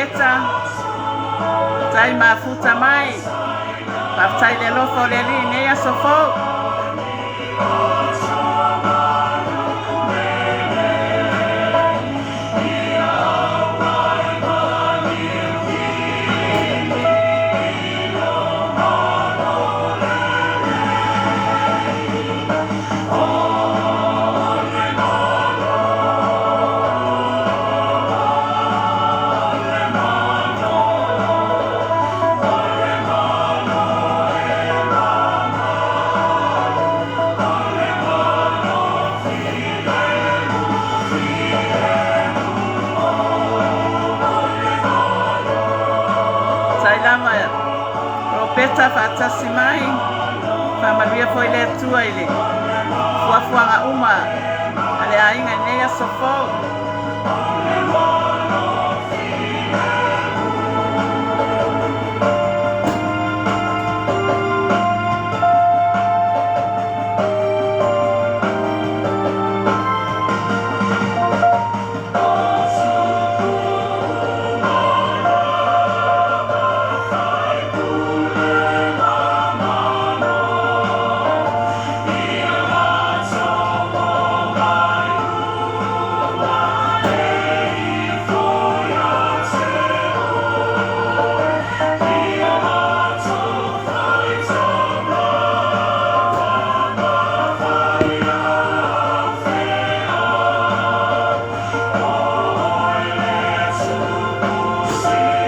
Ropeta, tai mafuta mai. Faafetai i le alofa o le Alii i lenei aso fou. Tai lava Ropeta faatasi mai. Faamanuia foi le Atua i le fuafuaga uma a le aiga i lenei aso fou.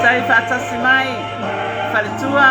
Tai faatasi mai faletua.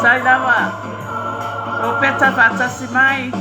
Tai lava Ropeta faatasi mai.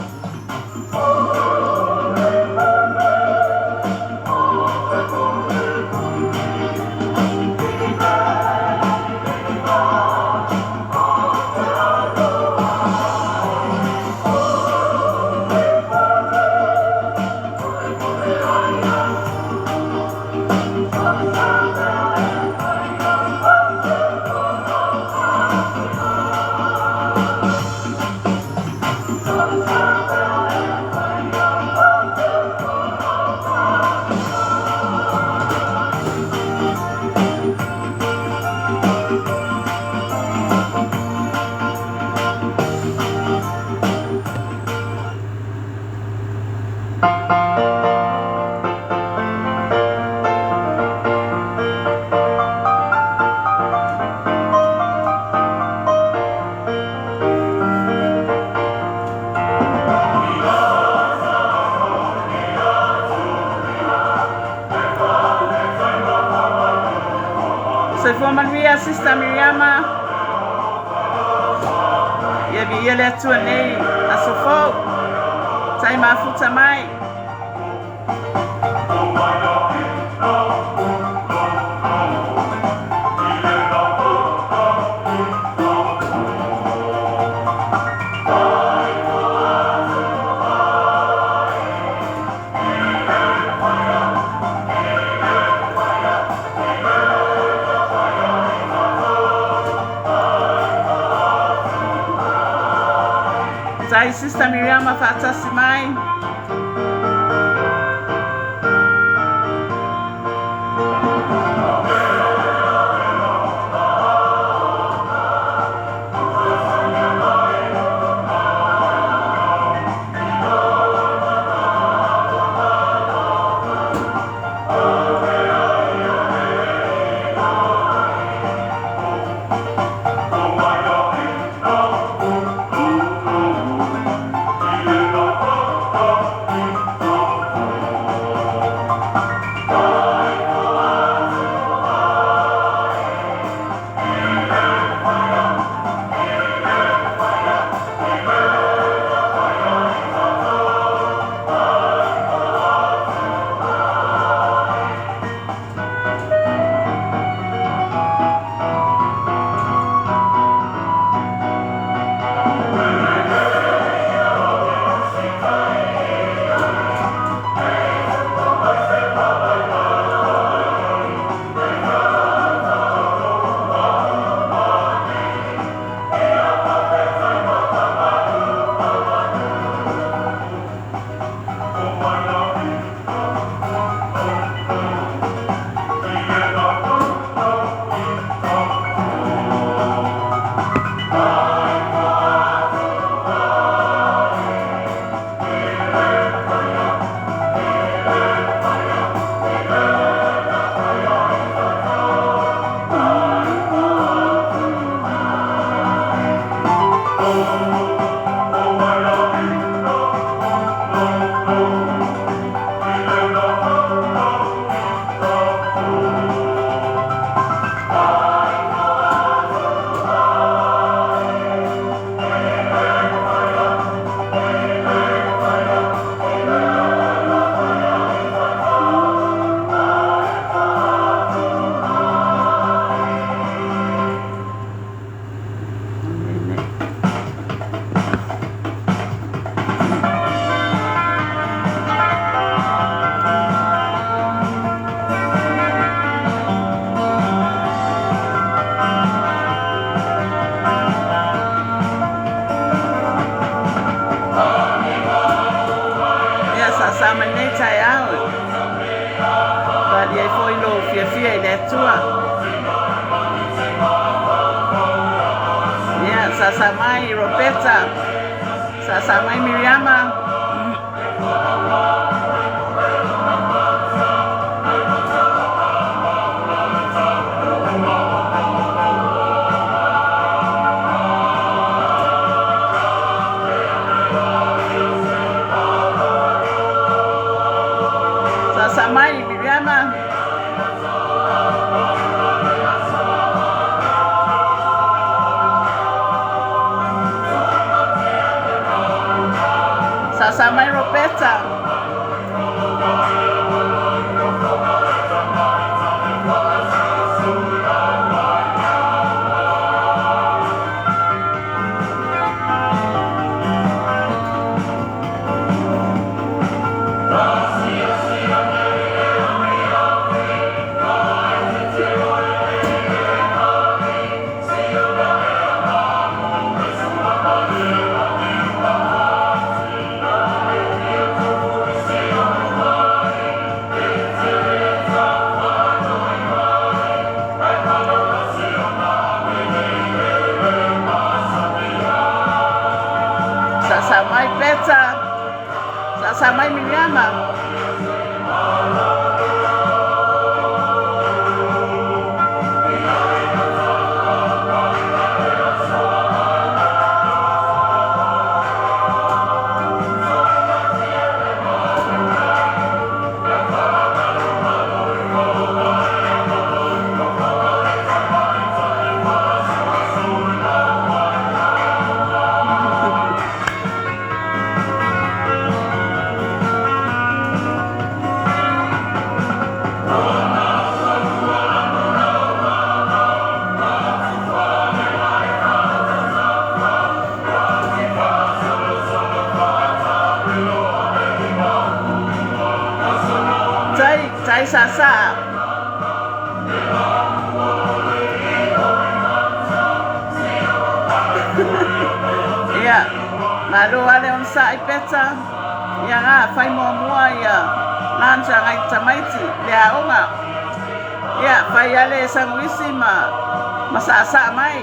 Soifua manuia Sister Miriama. Ia viia le Atua nei aso fou. Tai mafuta mai. Tai Sister Miriama faatasi mai. fiafia i le Atua. Ia, sasa mai Roberta, sasa mai Miriama. Sasa mai Miriama. Sasa mai Roberta. Sasa mai Peta. Sasa mai Miriama. Tai tai sasa. Ia, malo ale on sa i Peta. Ia ngā whai mua ia lanja ngai tamaiti le aoga. Ia, whai ale sanguisi ma ma sa mai.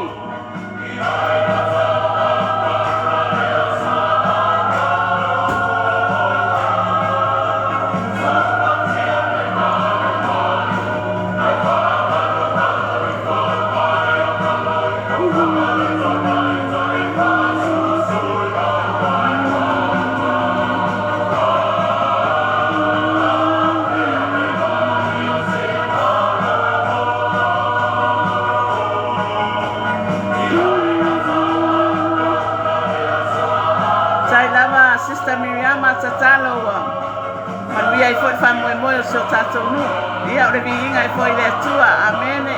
Tai lava Sister Miriama tatalo ua manuia ai foi le faamoemoe o si o tatou nuu. Ia o le viiga ai foi i le Atua. Amene.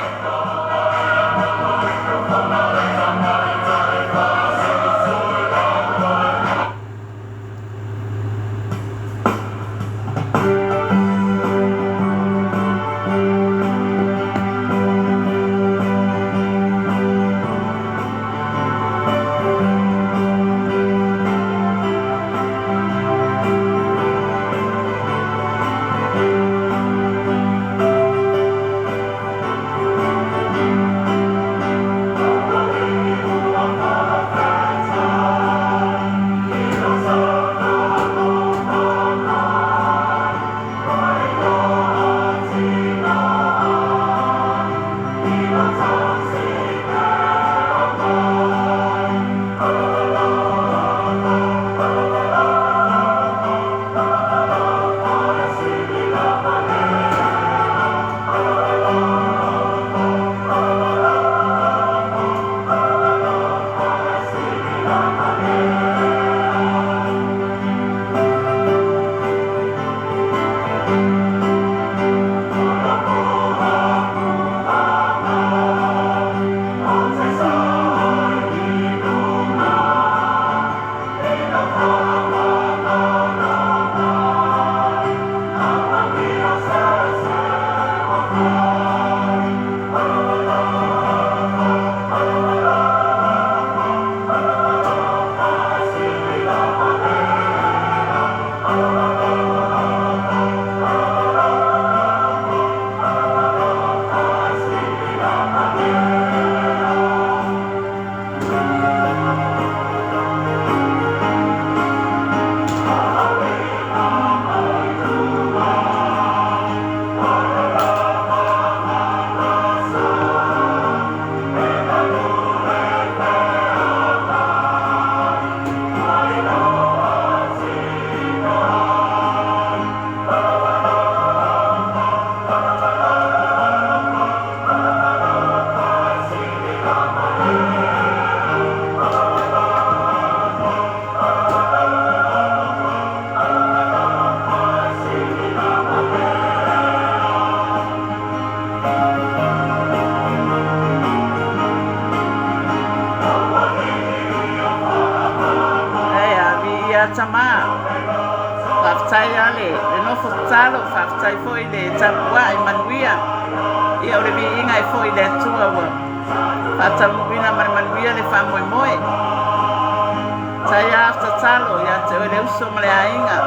Faafetai lava le nofo tatalo, faafetai foi le tapuai manuia. Ia o le viiga e foi i le Atua ua faataunuuina ma le manuia le faamoemoe. Tai lava tatalo ia te oe le uso ma le aiga.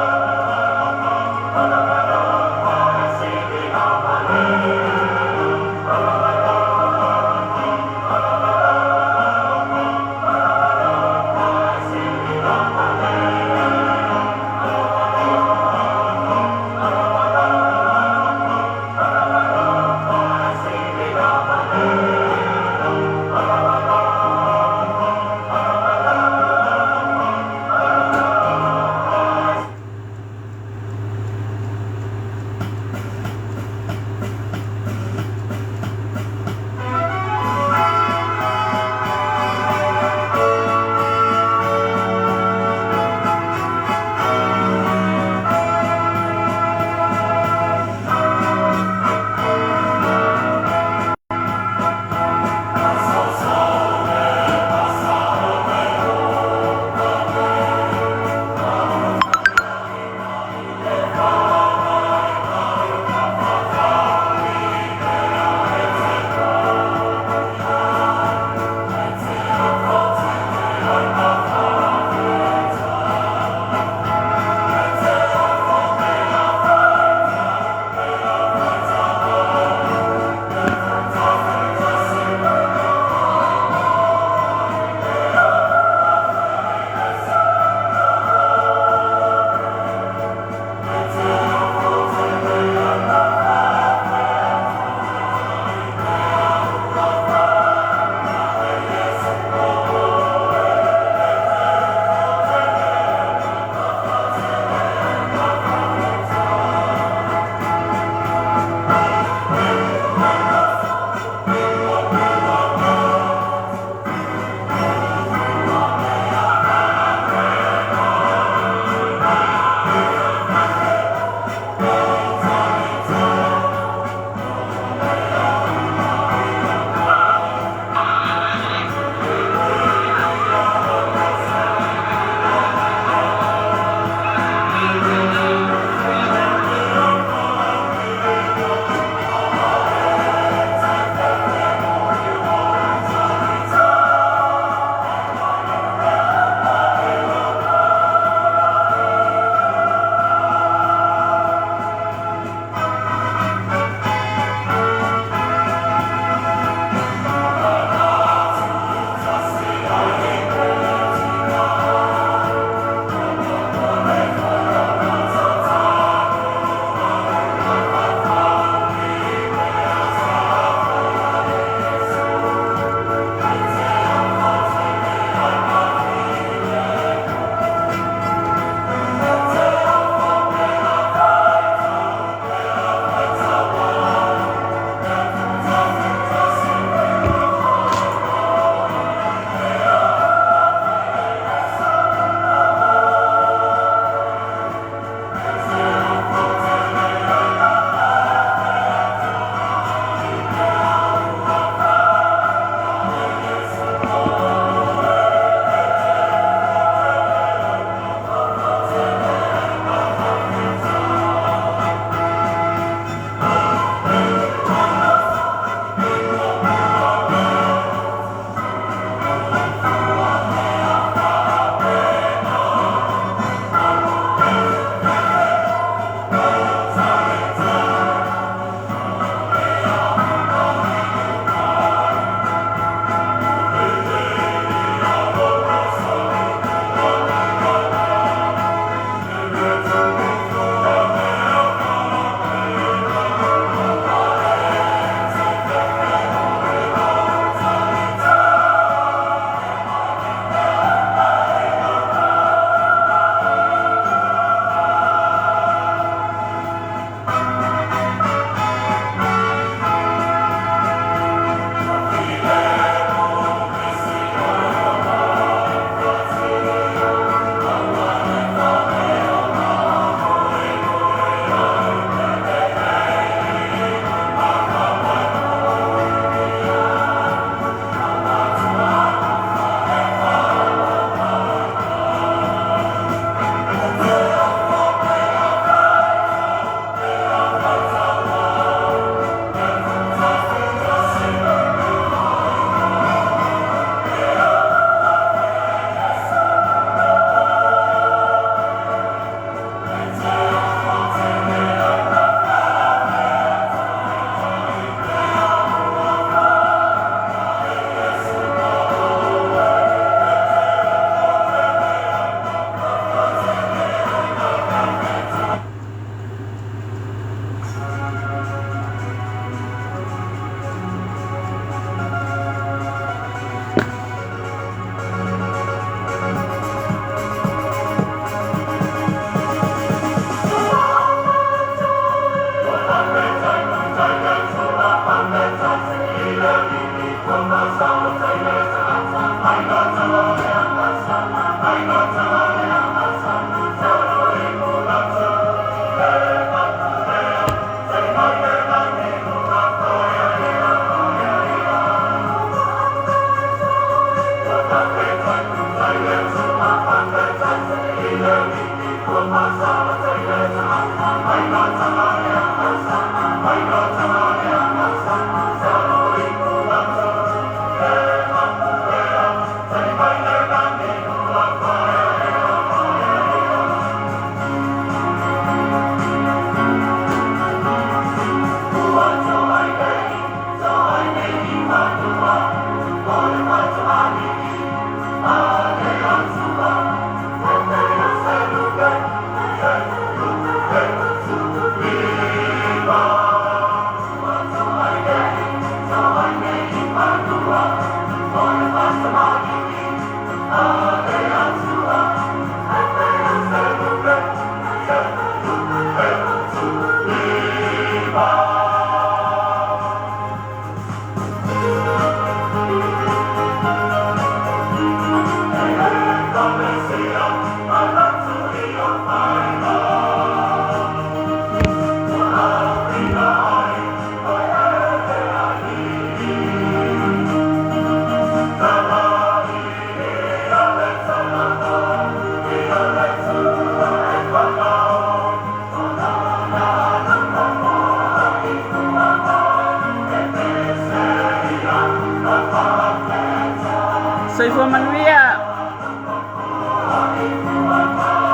Soifua manuia.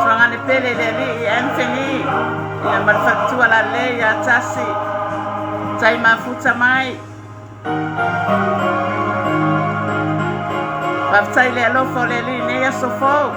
Tuagane pele le alii Anthony. Ia ma le faletua lalelei ia Tasi. Tai mafuta mai. Faafetai le alofa o le Alii i nei aso fou.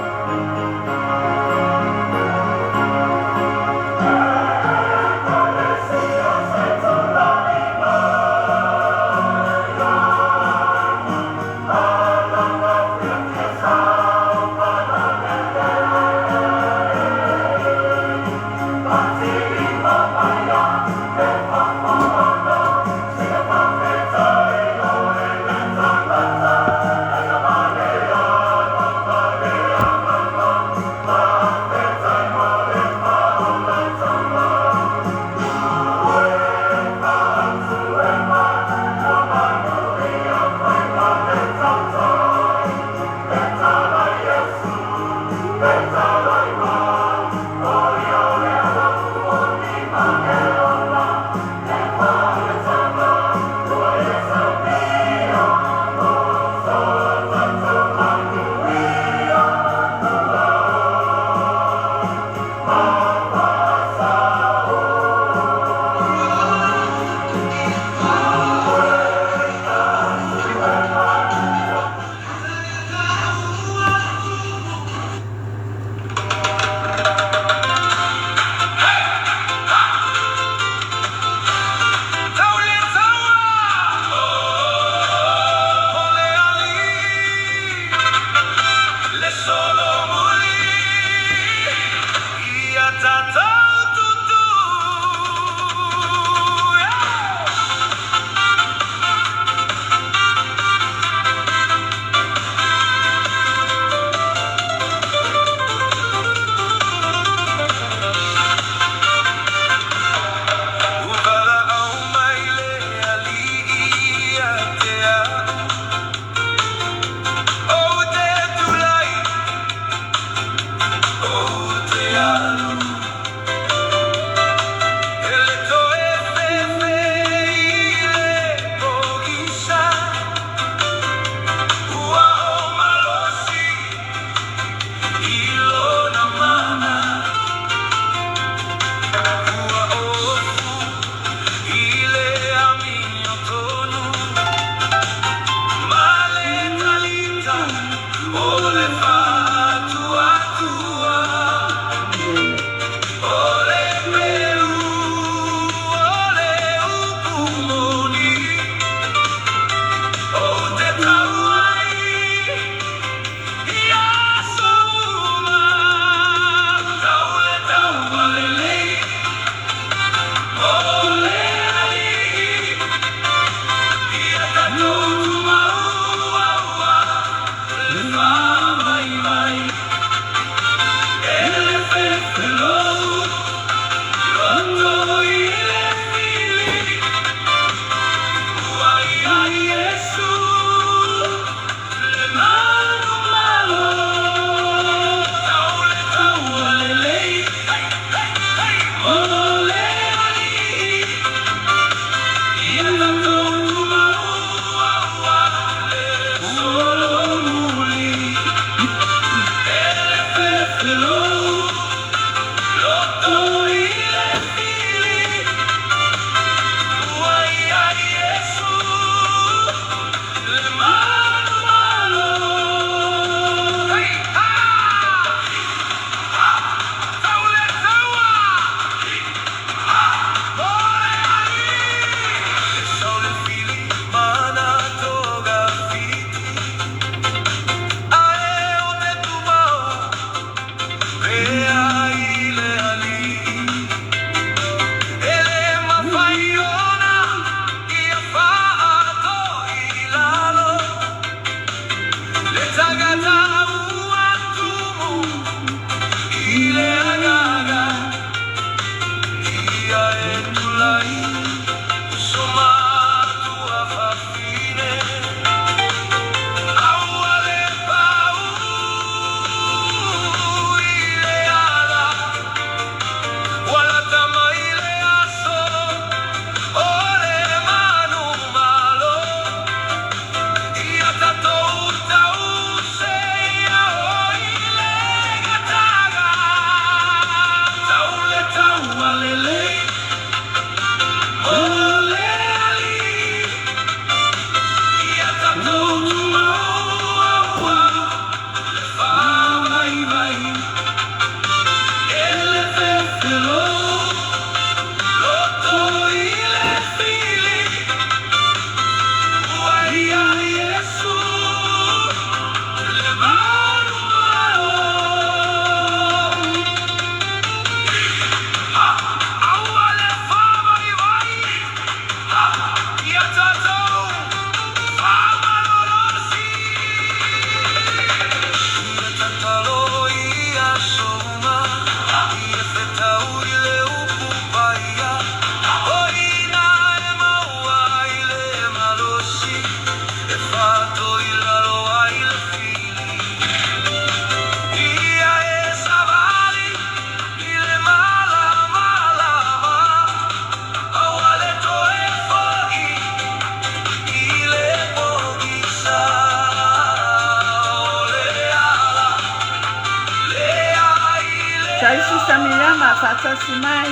Tai Sista Miriama faatasi mai.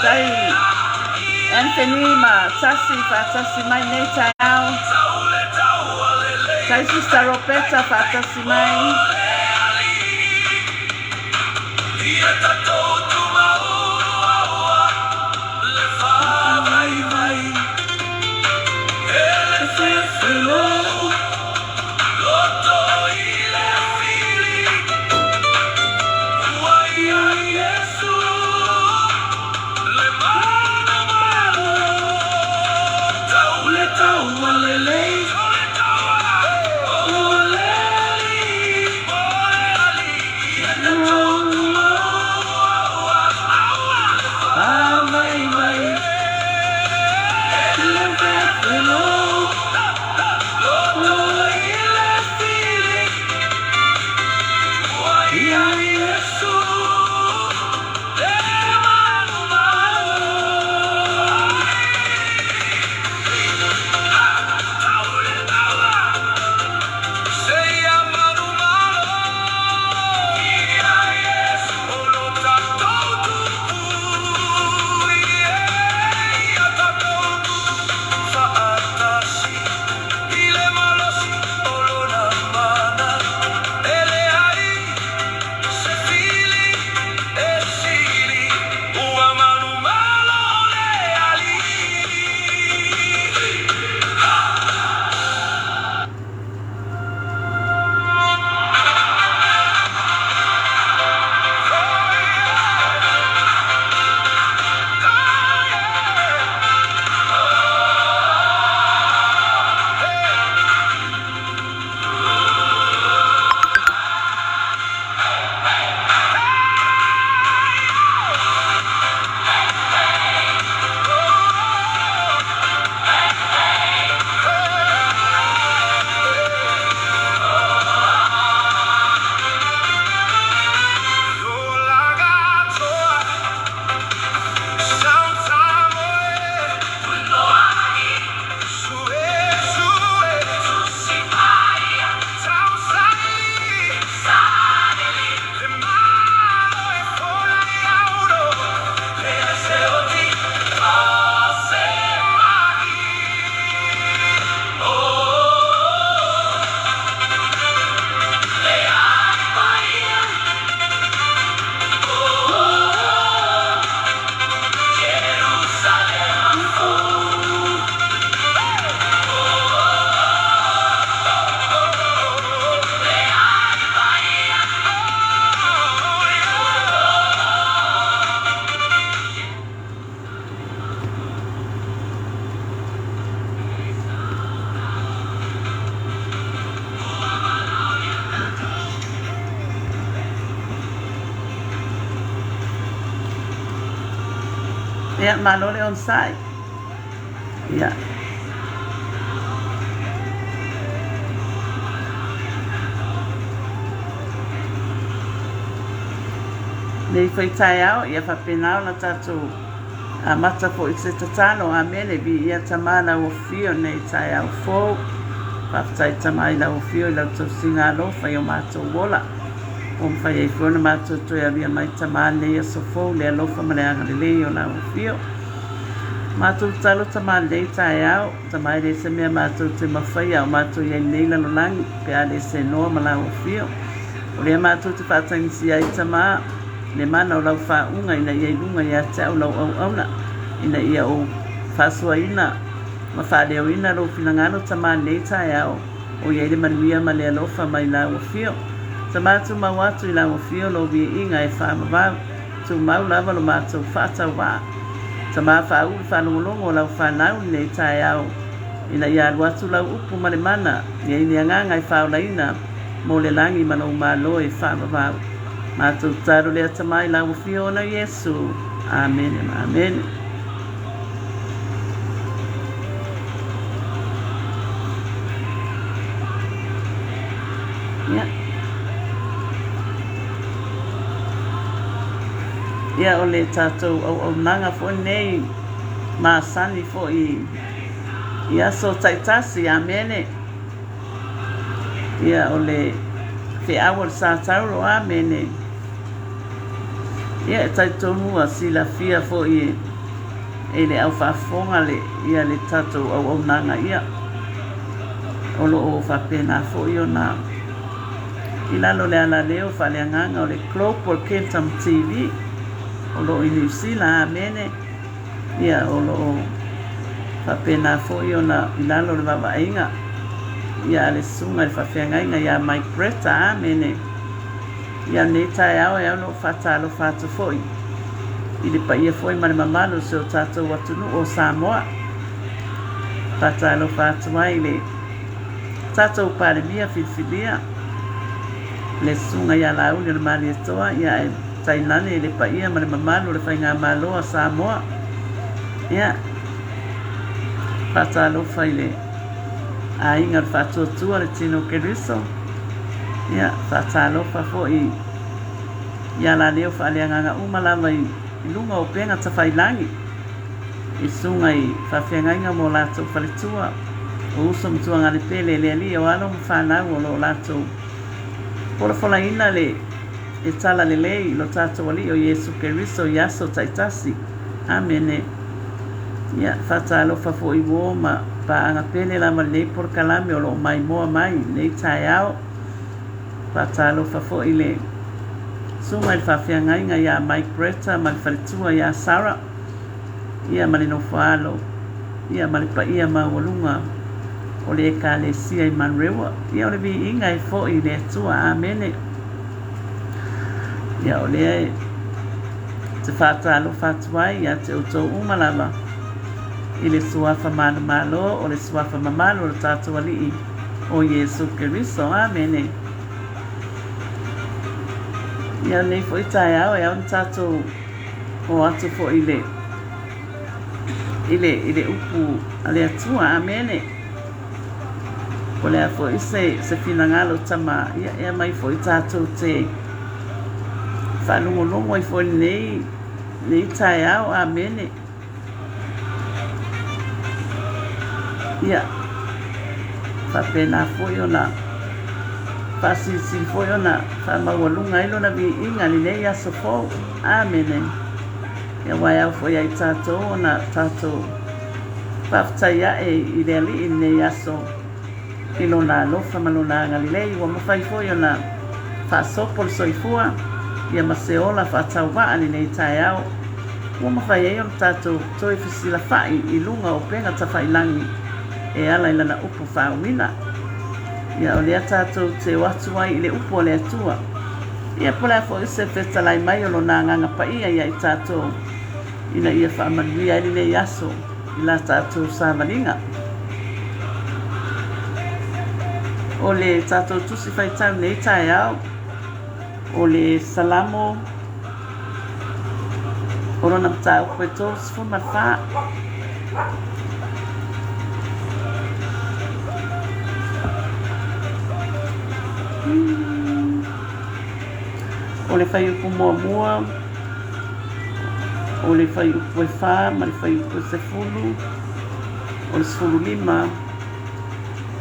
Tai Anthony ma Tasi faatasi mai nei taeao. Tai Sista Roberta faatasi mai. Ia, malo le onosai. Ia. Nei foi taeao, ia faapena ona tatou amata foi se tatalo. Amene. Viia Tama lau afio nei taeao fou. Faafetai Tama i lau afio i lau tausiga alofa i o matou ola. Ua mafai ai foi ona matou toe alia mai Tama lenei aso fou le alofa ma le agalelei o lau afio. Matou tatalo Tama lenei taeao, Tama e le se mea matou te mafaia o matou i ai lenei lalolagi pe a le senoa ma lau afio. O lea matou te faatagisia ai Tama le mana o lau faauuga ina ia i luga ia te au lau auauna, ina ia ou faasoaina ma faaleoina lou finagalo Tama lenei taeao, O i ai le manuia ma le alofa mai lau afio. Tama tumau atu i lau afio lou viiga e faavavau. Tumau lava lo matou faatauvaa. Tama faauu le faalogologo o lau fanau i lenei taeao, ina ia alu atu lau upu ma le mana, ia i ni agaga e faaolaina mo le lagi ma lou Malo e faavavau. Matou tatalo lea Tama i lau Afioga Iesu. Amene ma amene. Ia. Ia o le tatou auaunaga foi lenei masani foi i aso taitasi. Amene. Ia o le feau o le Sa Tauro. Amene. Ia e talitonu ua silafia foi e le au faafofoga le ia le tatou auaunaga ia o lo o faapena foi ona i lalo o le alaleo faaleagaga o le Global Kingdom TV o lo o i Niu Sila. Amene. Ia o lo o faapena foi ona i lalo o le vaavaaiga ia a le susuga i le faafeagaiga ia Mike Bretta. Amene. Ia lenei taeao e ao ona ou faatalofa atu foi i le paia foi ma le mamalu o si o tatou atunuu o Samoa. Faatalofa atu ai i le tatou Palemia filifilia, le Susuga ia Laauli o le Malietoa, ia ae tainane i le paia ma le mamalu o le Faigamalo a Samoa. Ia, faatalofa i le aiga o le Faatuatua, le Tino Keriso. Ia, faatalofa foi i alaleo faaleagaga uma lava i luga o upega tafailagi, i susuga i faafeagaiga ma o latou faletua, o uso ma tuagalepele, le alii o alo ma fanau o lo o latou folafolaina le tala lelei i lo tatou Alii o Iesu Keriso i aso taitasi. Amene. Ia, faatalofa foi i uo ma paaga pele lava lenei polokalame o lo o maimoa mai i lenei taeao. Faatalofa foi i le susuga i le faafeagaiga ia Mike Bretta ma le faletua ia Sarah, ia ma le nofoaalo, ia ma le paia maualuga o le Ekalesia i Manurewa. Ia o le viiga e foi i le Atua. Amene. Ia o lea e te faatalofa atu ai ia te outou uma lava i le Suafa manumalo, o le Suafa mamalu o le tatou Alii o Iesu Keriso. Amene. Ia lenei foi taeao e ao ona tatou o atu foi i le i le i le upu a le Atua. Amene. Po o le a foi se se finagalo tama, ia e aumai foi tatou te faalogologo ai foi i lenei lenei taeao. Amene. Ia faapena foi ona faasilisili foi ona faamaualuga ai lona viiga i lenei aso fou. Amene. Ia aua e ao foi ia i tatou ona tatou faafetai ae i le Alii i lenei aso i Lona alofa ma Lona agalelei ua mafai foi ona faasopo le soifua ia ma se ola faatauvaa i lenei taeao ua mafai ai ona tatou toe fesilafai i luga o upega tafailagi e ala i Lana upu faauiga. Ia o lea tatou te o atu ai i le upu a le Atua. Ia po o le a foi se fetalai mai o Lona Agaga Paia ia i tatou ina ia faamanuia ai lenei aso i la tatou savaliga. O le tatou tusi faitau nei taeao, o le Salamo o lona mataupu e 34. O le fuaiupu muamua, o le fuaiupu e 4 ma le fuaiupu e 10, o le 15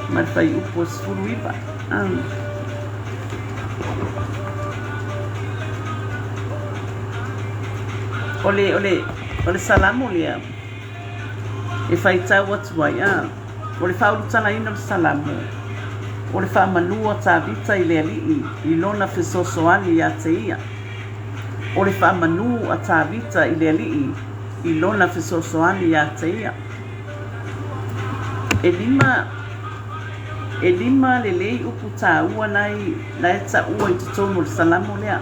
ma le fuaiupu e 19. O le, o le, o le Salamo lea e faitau atu ai, a, o le faaulutalaina o le Salamo, o le faamanu a Tavita i le Alii i lona fesoasoani ia te ia. O le faamanu a Tavita i le Alii i lona fesoasoani ia te ia. E lima, e lima lelei upu taua la e taua i totonu o le Salamo lea,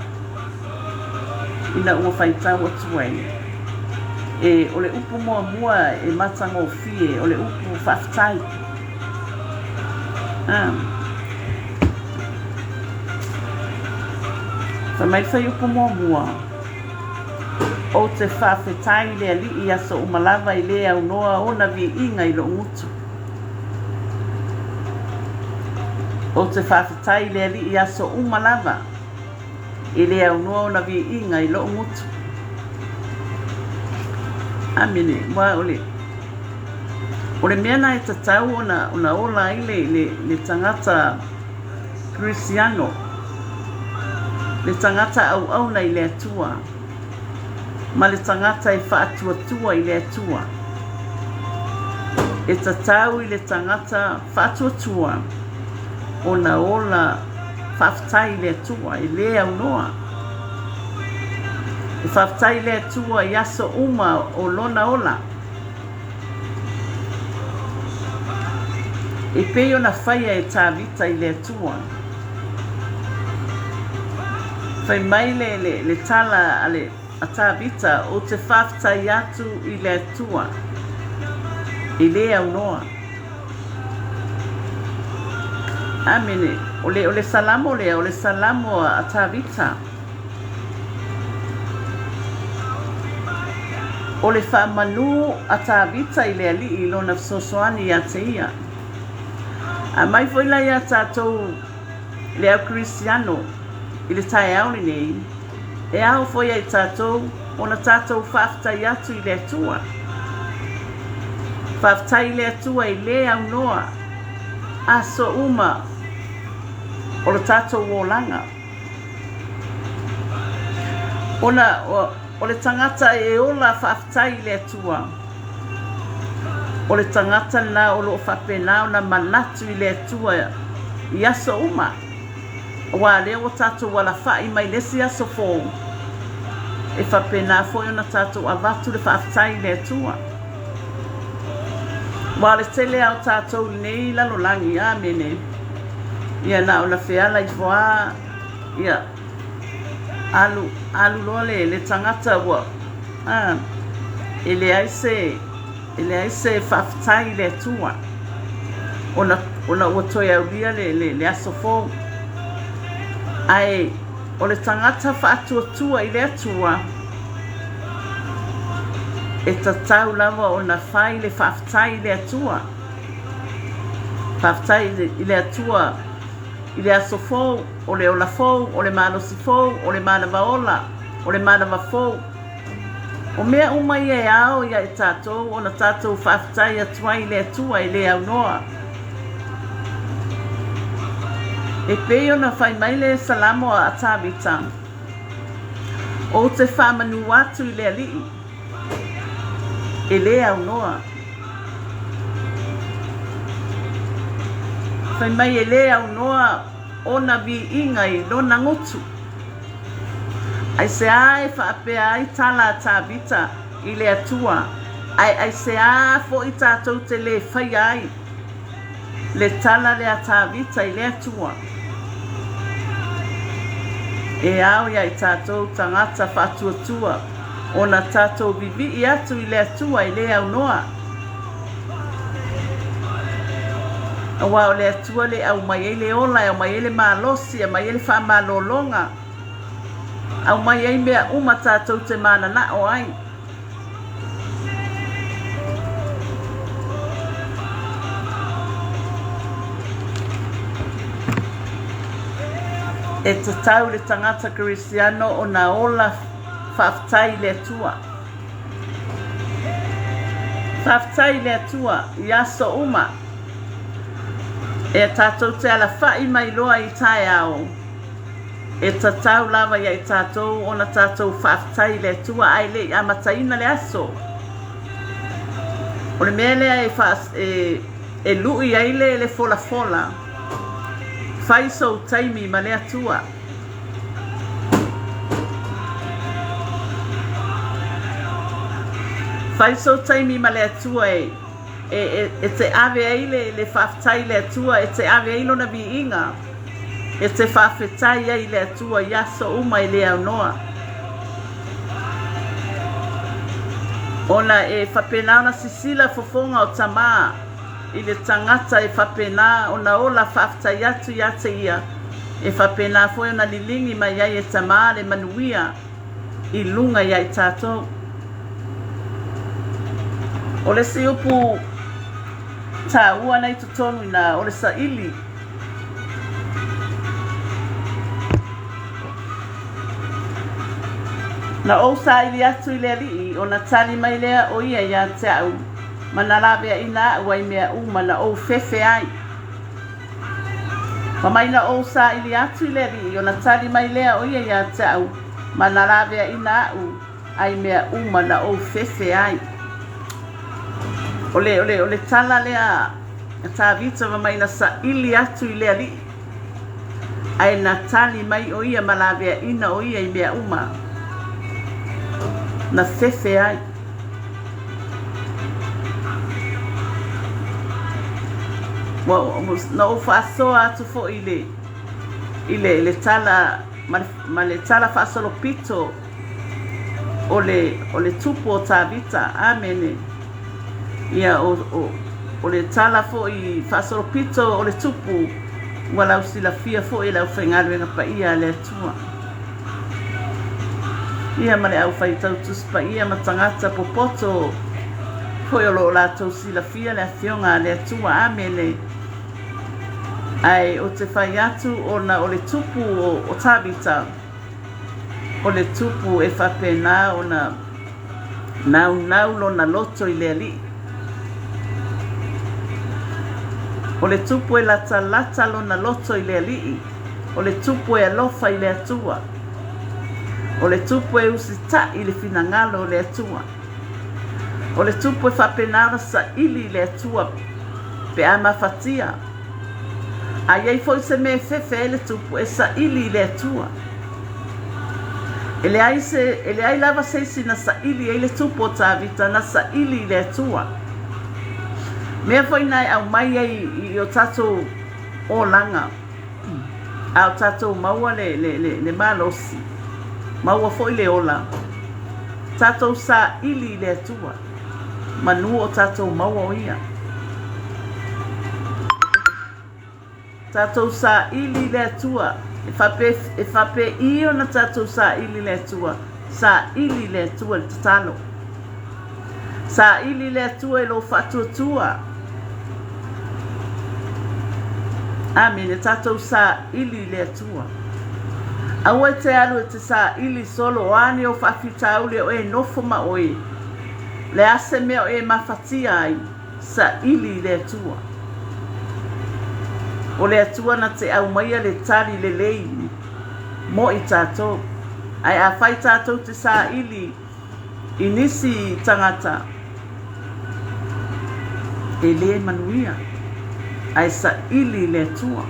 ina ua faitau atu ai. E, o le upu muamua e matagofie, o le upu faafetai. Ah. Fai mai le fuaiupu muamua, Ou te faafetai i le Alii i aso uma lava e le aunoa ona viiga i lou gutu. Ou te faafetai i le Alii i aso uma lava e le aunoa ona viiga i lou gutu. Amene. Ua o le o le mea na e tatau ona ona ola ai le le le tagata Kerisiano, le tagata auauna i le Atua, ma le tagata e faatuatua i le Atua. E tatau i le tagata faatuatua ona ola faafetai i le Atua, e le aunoa. E faafetai i le Atua i aso uma o lona ola. E pei ona faia e Tavita i le Atua. Fai mai le, le, le tala a, le, a Tavita, ou te faafetai atu i le Atua, e le aunoa. Amene. O le, o le salamo lea, o le salamo a Tavita. O le faamanū a Tavita i le Alii i lona fesoasoani ia te ia. A mai foi la iā tatou le au Kerisiano i le taeao lenei, e ao foi ia i tatou ona tatou faafetai atu i le Atua. Faafetai i le Atua e le aunoa aso uma o lo tatou olaga. Ona o le tagata e ola faafetai i le Atua, o le tagata lena o lo o faapena ona manatu i le Atua i aso uma, aua o lea ua tatou alafai mai le isi aso fou, e faapena foi ona tatou avatu le faafetai i le Atua. Aua o le tele lava o tatou i lenei lalolagi, amene, ia na ona feala ifo lava, ia, alu, alu loa le, le tagata ua, a, e leai se, e leai se faafetai i le Atua, ona, ona ua toe aulia le, le, le aso fou. Ae o le tagata faatuatua i le Atua, e tatau lava ona fai le faafetai i le Atua. Faafetai i le Atua i le aso fou, o le ola fou, o le malosi fou, o le manava ola, o le manava fou. O mea uma ia e ao ia i tatou ona tatou faafetai atu ai i le Atua e le aunoa. E pei ona fai mai le Salamo a Tavita, Ou te faamanū atu i le Alii, e le aunoa. Fai mai e le aunoa ona viiga i lona gutu. Aisea e faapea ai tala a Tavita i le Atua, ae aisea foi tatou te le faia ai le tala lea a Tavita i le Atua? E ao ia i tatou tagata faatuatua ona tatou vivii atu i le Atua e le aunoa. Aua o le Atua le aumai ai le ola, e aumai ai le malosi, e aumai ai le faamalologa, aumai ai mea uma tatou te mananao ai. E tatau le tagata Kerisiano ona ola faafetai i le Atua. Faafetai i le Atua i aso uma. E tatou te alafai mai loa i taeao. E tatau lava ia i tatou ona tatou faafetai i le Atua ae le i amataina le aso. O le mea lea e, faa, e, e lui ai le, le folafola, fai sou taimi ma le Atua. Fai sou taimi ma le Atua e, e, e, e te ave ai le, le faafetai i le Atua, e te ave ai lona viiga. E te faafetai ai i le Atua i aso uma e le aunoa. Ona e faapena ona sisila fofoga o Tamā i le tagata e faapena ona ola faafetai atu ia te ia, e faapena foi ona liligi mai ai e Tamā le manuia i luga ia i tatou. O le isi upu taua na i totonu i ina, o le saili. Na ou saili atu i le Alii, ona tali mai lea o ia ia te au, ma na laveaina aʻu ai mea uma na ou fefe ai. Fai mai na ou saili atu i le Alii, ona tali mai lea o ia ia te au, ma na laveaina aʻu ai mea uma na ou fefe ai. O le, o le, o le tala lea a Tavita fai mai na saili atu i le Alii, ae na tali mai o ia ma laveaina o ia i mea uma na fefe ai. Na ou faasoa atu foi i le, i le, le tala ma le, ma le tala faasolopito o le, o le tupu o Tavita. Amene. Ia, o, o, o le tala foi faasolopito o le tupu ua lausilafia foi e le aufaigaluega paia a le Atua. Ia ma le aufaitau Tusi Paia ma tagata popoto foi o lo o latou silafia le Afioga a le Atua. Amene. Ae ou te fai atu ona o le tupu o, o Tavita, o le tupu e faapena ona naunau lona loto i le Alii. O le tupu e latalata lona loto i le Alii. O le tupu e alofa i le Atua. O le tupu e usitai i le finagalo o le Atua. O le tupu e faapena ona saili i le Atua pe a mafatia. A i ai foi se mea e fefe ai le tupu, e saili i le Atua. E leai, se, e leai lava se isi na saili ai le tupu o Tavita, na saili i le Atua. Mea foi na e aumai ai i o tatou olaga, a o tatou maua le, le, le, le malosi, maua foi le ola, tatou saili i le Atua, manu o tatou maua o Ia. Tatou saili i le Atua, e faapē, e faapēi ona tatou saili i le Atua, saili i le Atua i le tatalo. Saili i le Atua i lou faatuatua. Amene, tatou saili i le Atua. Aua e te alu e te saili solo o a ni ou faafitauli o e nofo ma oe. Le a se mea o e mafatia ai, saili i le Atua. O le Atua na te aumaia le tali lelei mo i tatou. Ae afai tatou te saili i nisi tagata, e le manuia, ae saili i le Atua.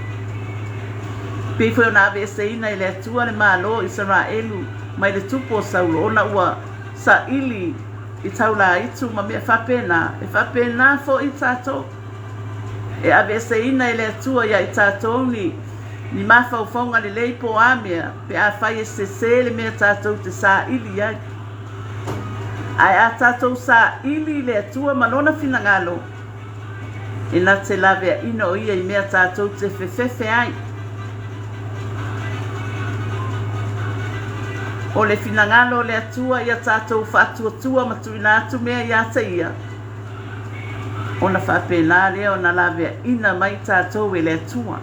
Pei foi ona aveeseina e le Atua le Malo o Isaraelu mai le tupu o Saulo ona ua saili i taulaitu ma mea faapena, e faapena foi tatou. E aveeseina e le Atua ia i tatou ni, ni mafaufauga lelei po o a mea, pe afai e sese le mea tatou te saili ai. Ae a tatou saili i le Atua ma Lona finagalo, e na te laveaina o Ia i mea tatou te fefefe ai. O le finagalo o le Atua ia tatou faatuatua ma tuuina atu mea ia te Ia, ona faapena lea ona laveaina mai tatou e le Atua.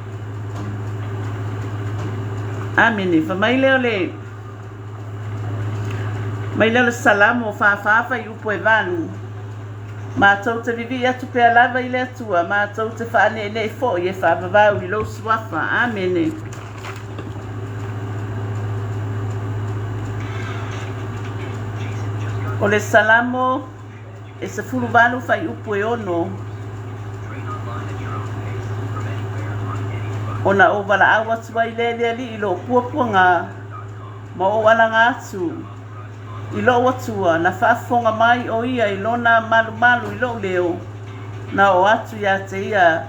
Amene. Fai mai lea o le mai lea o le Salamo 44 fuaiupu e 8. Matou te vivii atu pea lava i le Atua, matou te faaneenee foi e faavavau i lou suafa. Amene. O le Salamo e 18 fuaiupu e 6. Ona ou valaau atu ai lea i le Alii i lou puapuaga ma ou alaga atu i lou Atua, na faafofoga mai o Ia i Lona malumalu i lou leo, na oo atu ia te Ia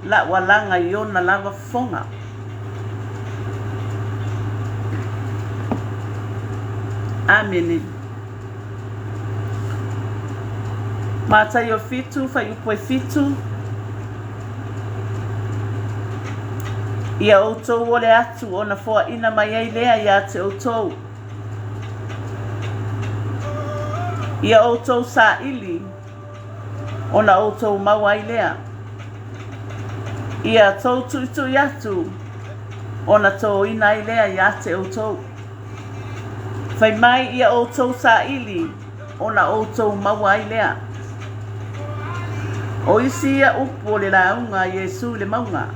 la'u alaga i Ona lava fofoga. Amene. Mataio 7, fuaiupu e 7. Ia outou ole atu ona foaina mai ai lea ia te outou. Ia outou saili ona outou maua ai lea. Ia tou tuitui atu ona toina ai lea ia te outou. Fai mai ia outou saili ona outou maua ai lea. O isi ia upu o le lauga a Iesu i le mauga.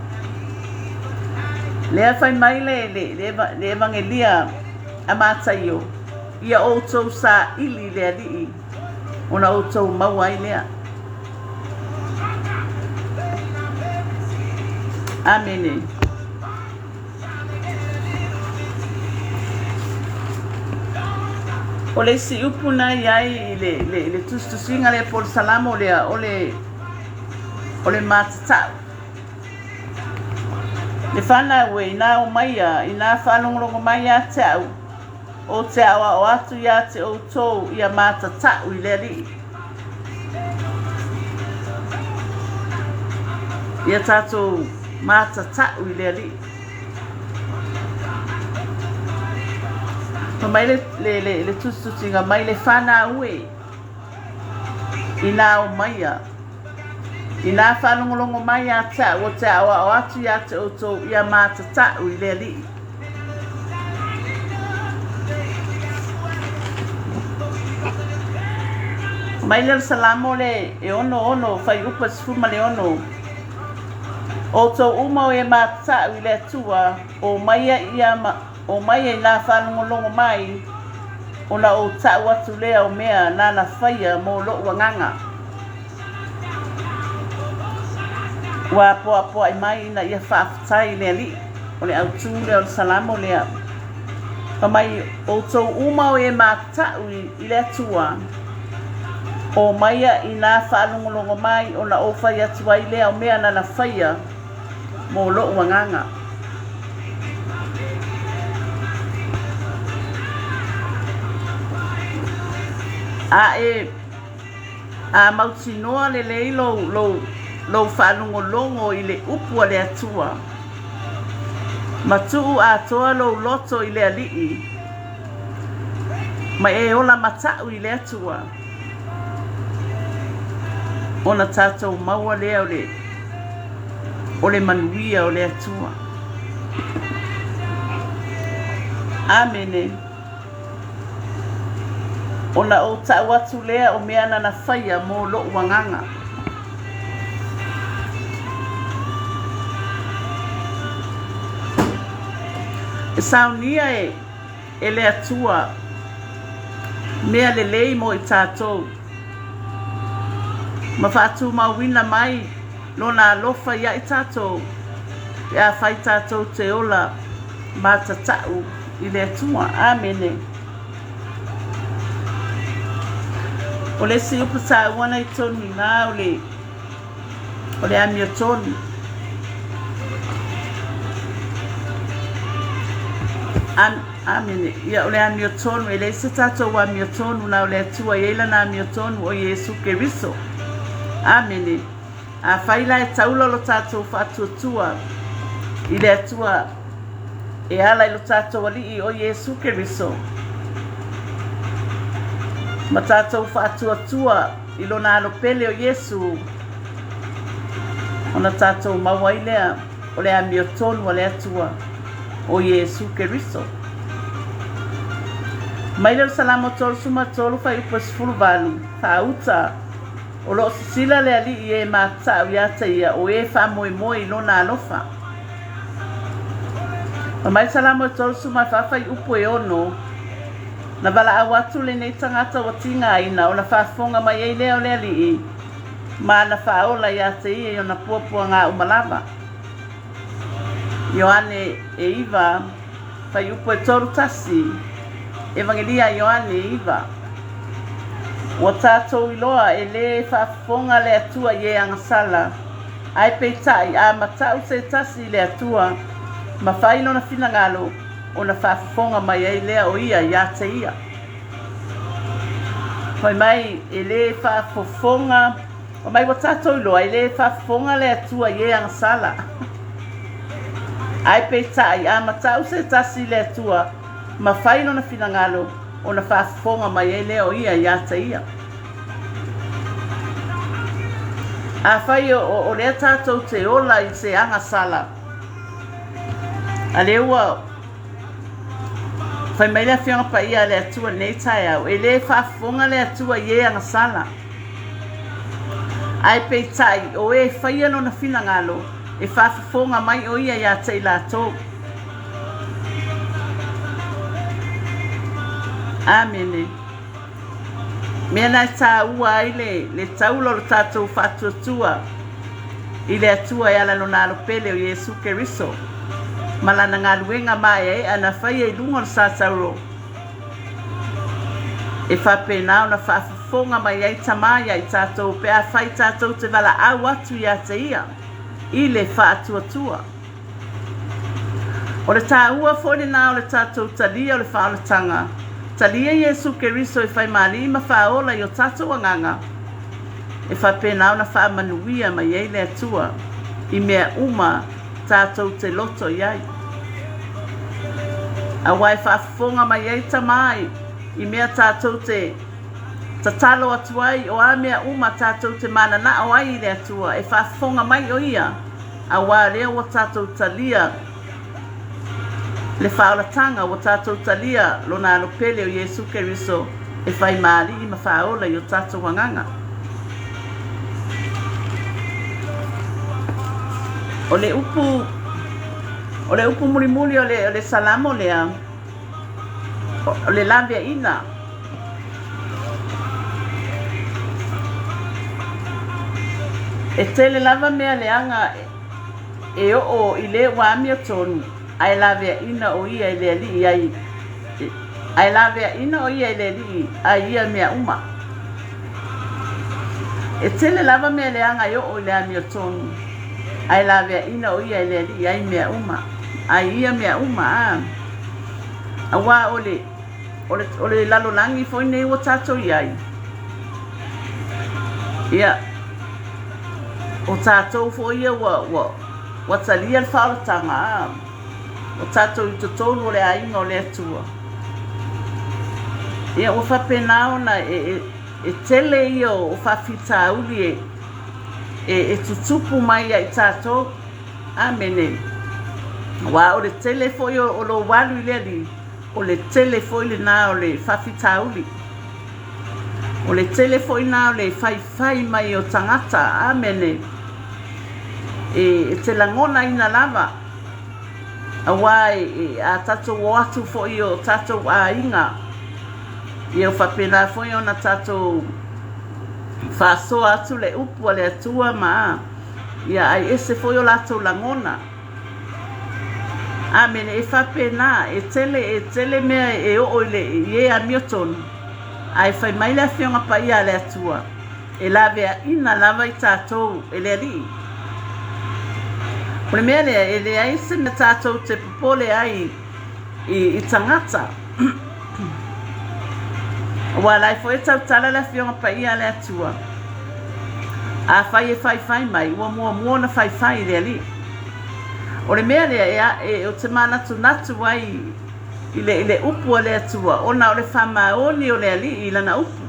Lea fai mai le, le, le, le Evagelia a Mataio, ia outou saili le Alii ona outou maua ai lea. Amene. O le isi upu na i ai i le, le, le tusitusiga lea po o le salamo lea, o le, o le matatau. Le whanau e, inā o maia, inā whaalongolongo mai ia te au, o te aoao atu ia te outou ia matatau i le Alii. Ia tātou matatau i le Alii. Fa mai le, le, le, le tusitusiga mai le whanau e, inā o maia, inā whaalongolongo mai ia te au o te aoao atu ia te outou ia matatau i le Alii. Mai le Salamo le e 66 fuaiupu e 16. Outou uma o e matatau i le Atua, o maia ia o maia i nā faalogologo mai, ona ou ta'u atu lea o mea nāna faia mo lo'u agaga. Ua apoapoai mai ina ia faafetai i le Alii. O le autū lea o le Salamo lea. Fai mai, outou uma o e matatau i le Atua, o maia i nā faalogologo mai ona ou fai atu ai lea o mea nana faia mo lo'u agaga. A e a mautinoa lelei lou, lou, lou faalogologo i le upu a le Atua, ma tuu atoa lou loto i le Alii, ma e ola matau i le Atua, ona tatou maua lea o le, o le manuia o le Atua. Amene. Ona ou ta'u atu lea o mea nana faia mo lo'u agaga. E saunia e, e le Atua mea lelei mo i tatou, ma faatumauina mai Lona alofa ia i tatou, pe afai tatou te ola matatau i le Atua. Amene. O le isi upu taua na i tonu i ina o le, o le amiotonu. Am, amene. Ia, o le amiotonu, e leai se tatou amiotonu na o le Atua e i ai lana amiotonu o Iesu Keriso. Amene. Afai la e taula lo tatou faatuatua i le Atua e ala i lo tatou Alii o Iesu Keriso, ma tatou faatuatua i lona Alo pele o Iesu, ona tatou maua ai lea o le amiotonu a le Atua o Iesu Keriso. Mai lea o le Salamo 33 fuaiupu e 18, faauta. O lo o sisila le Alii i e matatau ia te ia, o e faamoemoe i lona alofa. Fai mai le Salamo e 34 fuaiupu e 6, Na valaau atu lenei tagata ua tigaina, ona faafofoga mai ai lea o le Alii, ma ana faaola ia te ia i ona puapuaga uma lava. Ioane e 9, fuaiupu e 31, Evagelia a Ioane 9. Ua tatou iloa e lē faafofoga le Atua i e agasala, ae peitai a matau se tasi i le Atua ma fai lona finagalo, ona faafofoga mai ai lea o ia ia te ia. Fai mai e lē faafofoga, fai mai ua tatou iloa e lē faafofoga le Atua i e agasala. Ae peitai a matau se tasi i le Atua ma fai lona finagalo, ona faafofoga mai ai lea o ia iā te ia. Afai o, o lea tatou te ola i se agasala, a lea ua Fai mai le Afioga Paia a le Atua i lenei taeao, e lē faafofoga le Atua i e agasala. Ae peitai, o e faia lona finagalo, e faafofoga mai o ia iā te i latou. Amene. Mea na e tāua ai le, le taula o le tatou faatuatua i le Atua e ala lona alo pele o Iesu Keriso ma lana galuega maeaea na faia i luga o le sa tauro e faapena ona faafofoga mai ai Tama iā i tatou pe afai tatou te valaau atu iā te ia i le faatuatua. O le tāua foi lenā o le tatou talia o le faaolataga, talia Iesu Keriso e fai ma Alii ma Faaola i o tatou agaga, e faapena ona faamanuia mai ai le Atua i mea uma tatou te loto i ai. Aua e faafofoga mai ai Tama i mea tatou te tatalo atu ai, o a mea uma tatou te mananao ai i le Atua, e faafofoga mai o Ia Aua lea ua tatou talia le faaolataga, ua tatou talia Lona Alo pele o Iesu Keriso e fai ma Alii ma Faaola i o tatou agaga. O le upu, o le upu mulimuli o le, o le Salamo lea, o le laveaiina. E tele lava mea leaga e oo i le ua amiotonu, ae laveaiina o ia e le Alii ai ae laveaiina o ia e le Alii ai ia mea uma. E tele lava mea leaga e oo i le amiotonu, ae laveaiina o ia e le Alii ai mea uma, ai ia mea uma, a. Aua o le O le, o le lalolagi foi nei ua tatou i ai, ia, o tatou foi ia ua, ua, ua talia le faaolataga, a, o tatou i totonu o le aiga o le Atua. Ia, ua faapena ona e, e, e tele ia o faafitauli e, e, e tutupu mai ia i tatou. Amene. Aua o le tele foi o, o lou alu i le Alii, O le tele foi lena o le faafitauli. O le tele foi lena o le faifai mai o tagata. Amene. E, e te lagonaina lava, aua e, e, a tatou o atu foi i o tatou aiga, ia faapena foi ona tatou faasoa atu le upu a le Atua ma ia ai ese foi o latou lagona. Amene. E faapena, e tele, e tele mea e oo i le i e amiotonu, ae fai mai le Afioga Paia a le Atua, e laveaiina lava i tatou e le Alii. O le mea lea, e leai se mea tatou te popole ai i, i tagata. Aua la e foi e tautala le Afioga Paia a le Atua. Afai e faifai mai, ua muamua ona faifai i le Alii. O le mea lea e, a, e, ou te manatunatu ai i le, i le upu a le Atua, ona o le faamaoni o le Alii i lana upu.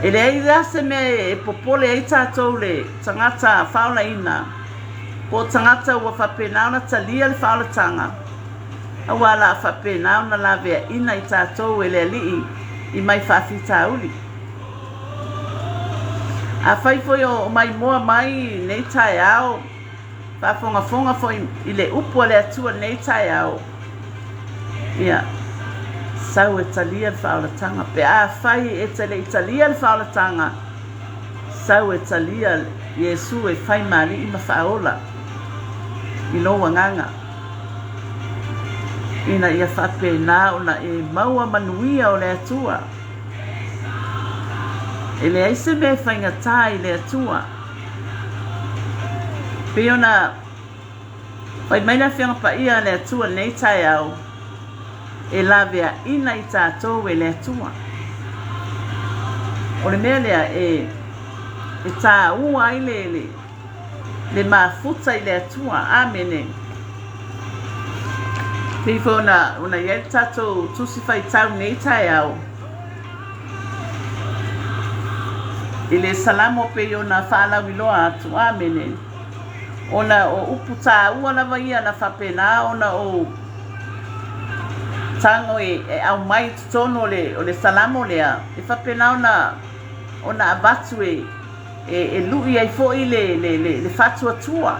E leai la se mea e popole ai tatou le tagata faaolaina, po o tagata ua faapena ona talia le faaolataga, aua la a faapena ona laveaiina i tatou e le Alii i mai faafitauli. Afai foi o maimoa mai i lenei taeao, faafogafoga foi i le upu a le Atua i lenei taeao, ia, sau e talia le faaolataga. Pe afai e te le i talia le faaolataga, sau e talia Iesu e fai ma Alii ma Faaola i lou agaga, ina ia faapena ona e maua manuia o le Atua. E leai se mea e faigata i le Atua. Pei ona fai mai le Afioga Paia a le Atua i lenei taeao, e laveaiina i tatou e le Atua. O le mea lea e e tāua ai le le le mafuta i le Atua. Amene. Pei foi ona ona i ai le tatou tusi faitau nei taeao i le Salamo pei ona faalauiloa atu. Amene. Ona o upu tāua lava ia na faapena ona ou tago e, e aumai i totonu o le, o le Salamo lea, e faapena ona, ona avatu e, e, e lu'i ai foi le, le, le, le faatuatua.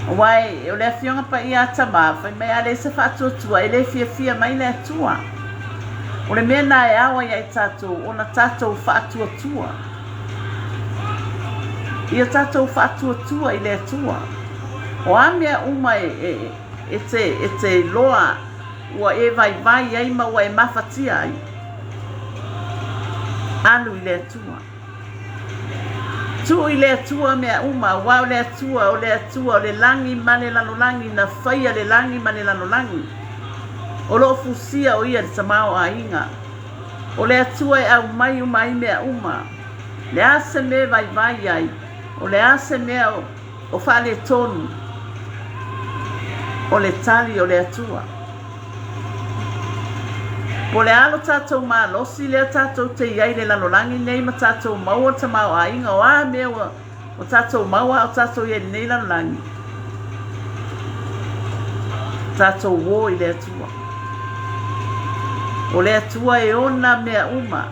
Aua e, o le Afioga Paia a Tama, fai mai a leai se faatuatua, e le fiafia mai le Atua. O le mea na e ao ai ia i tatou, ona tatou faatuatua. Ia tatou faatuatua i le Atua. O a mea uma e, e, e, te, e te iloa ua e vaivai ai ma ua e mafatia ai, alu i le Atua. Tuu i le Atua mea uma, aua o le Atua, o le Atua o le lagi ma le lalolagi, na faia le lagi ma le lalolagi. O lo o fusia o ia le tamaoaiga. O le Atua e aumai uma ai mea uma. Le a se mea e vaivai ai, o le a se mea o faaletonu, o le tali o le Atua. Po o le a lo tatou malosi lea tatou te i ai i le lalolagi nei ma tatou maua le tamaoaiga, o a mea ua o tatou maua a o tatou i ai i lenei lalolagi, tatou o i le Atua. O le Atua e ona mea uma.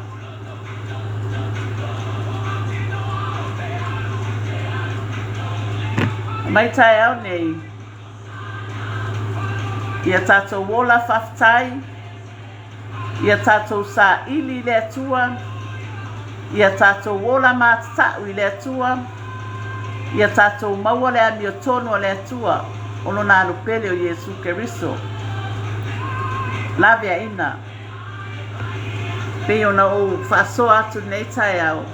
Mai taeao nei, ia tatou ola faafetai, Ia tatou saili i le Atua, ia tatou ola matatau i le Atua, ia tatou maua le amiotonu a le Atua o Lona Alo Pele o Iesu Keriso. Laveaiina. Pei ona ou faasoa atu i lenei taeao,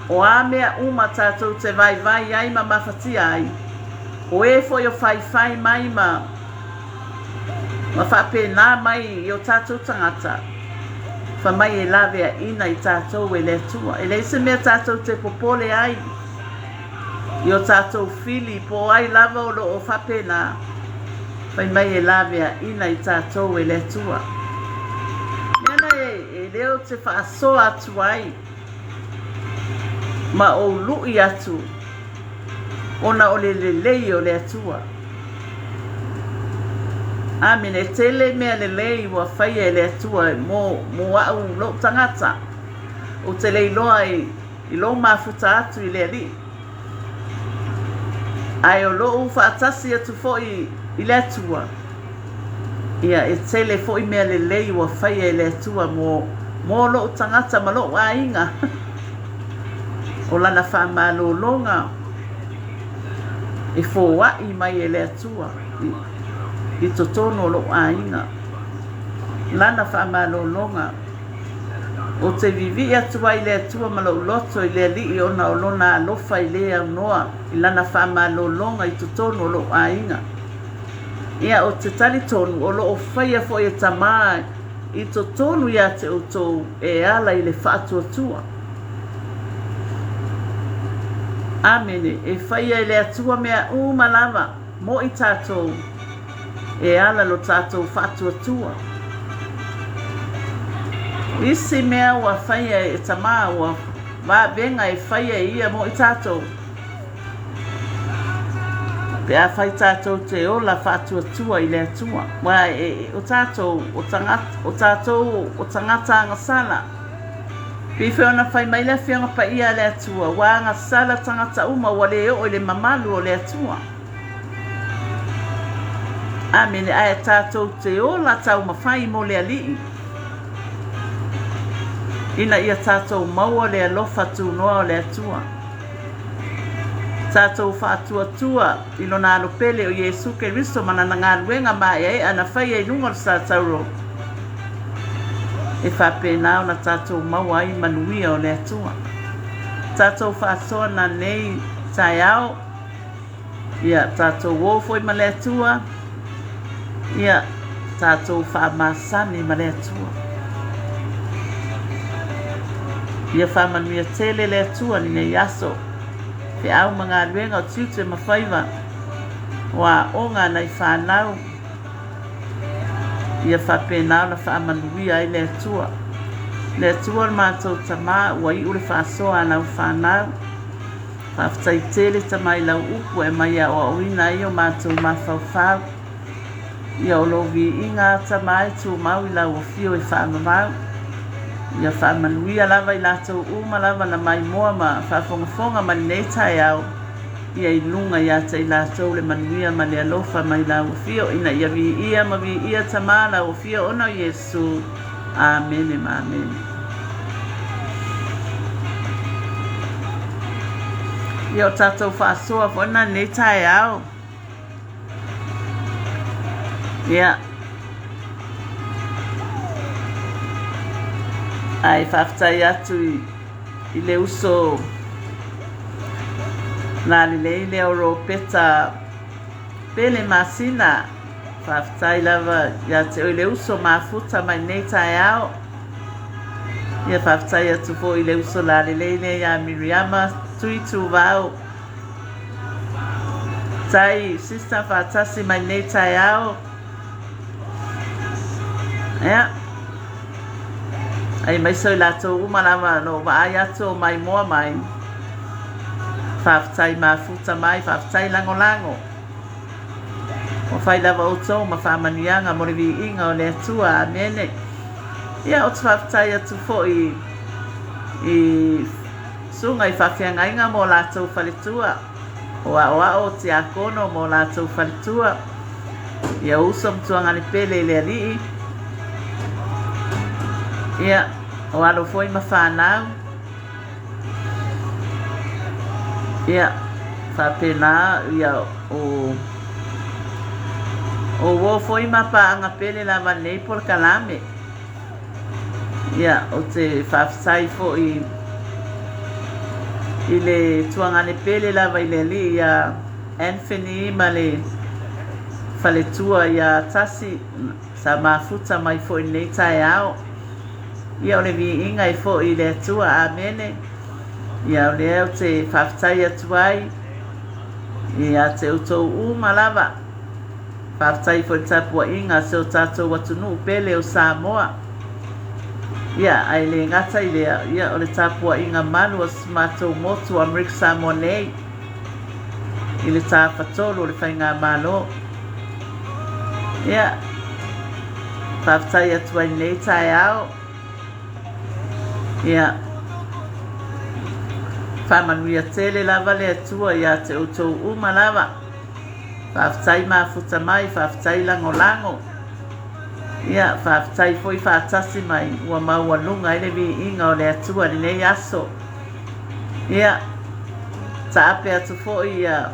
o a mea uma tatou te vaivai ai ma mafatia ai, o e foi o faifai mai ma Ma faapena mai i o tatou tagata, fai mai e laveaiina i tatou e le Atua. E leai se mea tatou te popole ai i o tatou fili po o ai lava o lo o faapena, fai mai e laveaiina i tatou e le Atua. Mea na e lea ou te faasoa atu ai ma ou lu'i atu ona o le lelei o le Atua. Amene. E tele mea lelei ua faia e le Atua mo, mo a'u lo'u tagata. Ou te le iloa i, i lou mafuta atu i le Alii. Ae o lo'u faatasi atu foi i le Atua, ia e tele foi mea lelei ua faia e le Atua mo, mo lo'u tagata ma lo'u aiga. O lana faamalologa e foai mai e le Atua i totonu o lou aiga. Lana faamalologa ou te vivii atu ai i le Atua ma lou loto i le Alii ona o lona alofa i le aunoa i lana faamalologa i totonu o lou aiga. Ia, ou te talitonu o lo o faia foi e Tama i totonu ia te outou e ala i le faatuatua. Amene. E faia e le Atua mea uma lava mo i tatou e ala lo tatou faatuatua. Isi mea ua faia e Tama ua vavega e faia e ia mo i tatou. Pe afai tatou te ola faatuatua i le Atua, aua e, o tatou, o tagata, o tatou o tagata agasala. Pei foi ona fai mai le Afioga Paia a le Atua, ua agasala tagata uma ua le oo i le mamalu o le Atua. Amene. Ae tatou te ola taumafai mo le Alii, ina ia tatou maua le alofa tunoa o le Atua. Tatou faatuatua i Lona Alo Pele o Iesu Keriso ma Lana galuega maeaea na faia i luga o le Satauro, e faapena ona tatou maua ai manuia o le Atua. Tatou faasoa nanei taeao. Ia tatou o foi ma le Atua, ia tatou faamasani ma le Atua. Ia faamanuia tele le Atua i lenei aso, feau ma galuega o tiute ma faiva o aoga a nai fanau. Ia faapena ona faamanuia ai le Atua. Le Atua o le matou Tama, ua iu le faasoa a lau fanau. Faafetai tele Tama i lau upu e aumai e aoaoina ai o matou mafaufau. Ia o lou viiga a Tama e tumau i lau afio e faavavau. Ia faamanuia lava i latou uma lava na maimoa ma faafogafoga mai lenei taeao. Ia i luga ia te i latou le manuia ma le alofa mai lau afio, ina ia viia ma viia Tama lau afio ona o Iesu. Amene ma amene. Ia o tatou faasoa foi na lenei taeao. Ia. Ae faafetai atu i, i le uso lalelei lea o Ropeta Pele Masina. Faafetai lava ia te oe le uso mafuta mai lenei taeao. Ia faafetai atu foi i le uso lalelei lea ia Miriama Tuituvao. Tai sister faatasi mai lenei taeao. Ia. Aemaise o i latou uma lava no vaai atu o maimoa mai. Faafetai mafuta mai, faafetai lagolago. Ua fai lava outou ma faamanuiaga mo le viiga o le Atua. Amene. Ia, ou te faafetai atu foi i susuga i faafeagaiga mo latou faletua, o aoao o tiakono mo latou faletua, ia uso ma tuagane pele i le Alii, ia, o alo foi ma fanau, Ia, faapena, ia, o, o uō foi ma paaga pele lava nei polokalame. Ia, ou te faafetai foi i le tuagane pele lava i le alii ia Anthony ma le faletua ia Tasi sa mafuta mai foi i lenei taeao. Ia o le viiga e foi i le Atua. Amene. Ia o lea ou te faafetai atu ai ia te outou uma lava. Faafetai foi i le tapuaiga a si o tatou atunuu pele o Samoa. Ia, ae le gata i lea, ia o le tapuaiga malu a si matou motu o Amerika Samoa nei i le tafatolu o le Faigamalo. Ia, faafetai atu ai lenei taeao. Ia, faamanuia tele lava le Atua ia te outou uma lava. Faafetai mafuta mai, faafetai lagolago. Ia, faafetai foi faatasi mai ua maualuga ai le viiga o le Atua i lenei aso. Ia, taape atu foi ia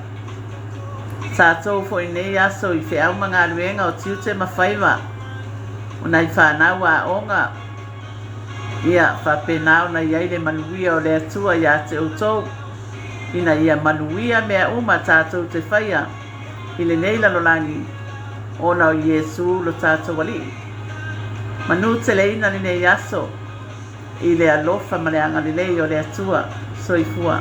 tatou foi i lenei aso i feau ma galuega o tiute ma faiva o nai fanau aoga. Ia, faapena ona i ai le manuia o le Atua ia te outou, ina ia manuia mea uma tatou te faia i lenei lalolagi, ona o Iesu lo tatou Alii. Manuteleina lenei aso i le alofa ma le agalelei o le Atua. Soifua.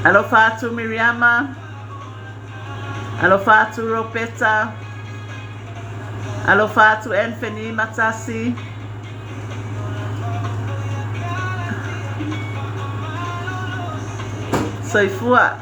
Alofa atu Miriama. Alofa atu Ropeta. Alofa atu Anthony Matasi. Soifua.